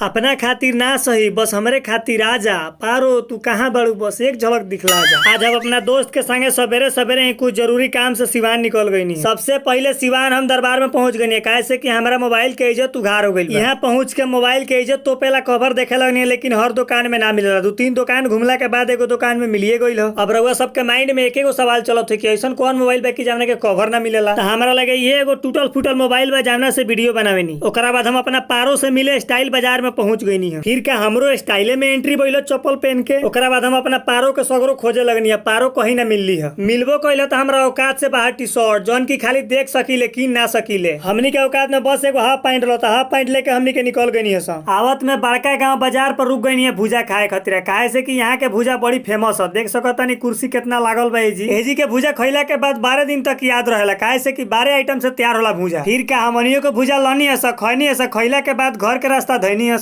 अपना खातिर ना सही, बस हमरे खातिर आ जा। पारो तू कहाँ बाड़ू, बस एक झलक दिखला जा। आज हम अपना दोस्त के संगे सवेरे सवेरे ही कुछ जरूरी काम से सिवान निकल गईनी। सबसे पहले सिवान हम दरबार में पहुंच गईनी, काहे से कि हमारा मोबाइल के इज्जत उघार हो गई। यहाँ पहुंच के मोबाइल के इज्जत तो पहला कवर देखे लगनी, लेकिन हर दुकान में ना मिलेला। दू तीन दुकान घूमला के बाद एगो दुकान में मिलिए गईल। अब रउआ सबके माइंड में एक एगो सवाल चलत है कि ऐसन कौन मोबाइल बा कि जवना के कवर ना मिलेला। त हमरा लगे ये एगो टूटल फूटल मोबाइल बा जवना से वीडियो बनावेनी। ओकरा बाद हम अपना पारो से मिले स्टाइल बाजार में पहुंच गईनी है। फिर का हमरो स्टाइले में एंट्री भइल चप्पल पहन के। ओकरा बाद हम अपना पारो के सगरो खोजे लगनी है, पारो कहीं ना मिलली है। मिलबो कइल त हमरा औकात से बाहर टी शर्ट, जौन की खाली देख सकीले, किन ना सकीले। हमनी के औकात में बस एगो हाफ पैंट रहता, हाफ पैंट लेके हमनी के निकल गईनी है। आवत में बड़का गांव बाजार पर रुक गईनी है भूजा खाए खातिर, काहे से कि यहाँ के भूजा बड़ी फेमस है। देख सकतानी कुर्सी कितना लागल बा एजी। एजी के भूजा खइला के बाद 12 दिन तक याद रहेला, काहे से कि 12 आइटम से तैयार होला भूजा। फिर का हमनियो के भूजा लनी है, खैनी है, खइला के बाद घर के रास्ता धैनी है।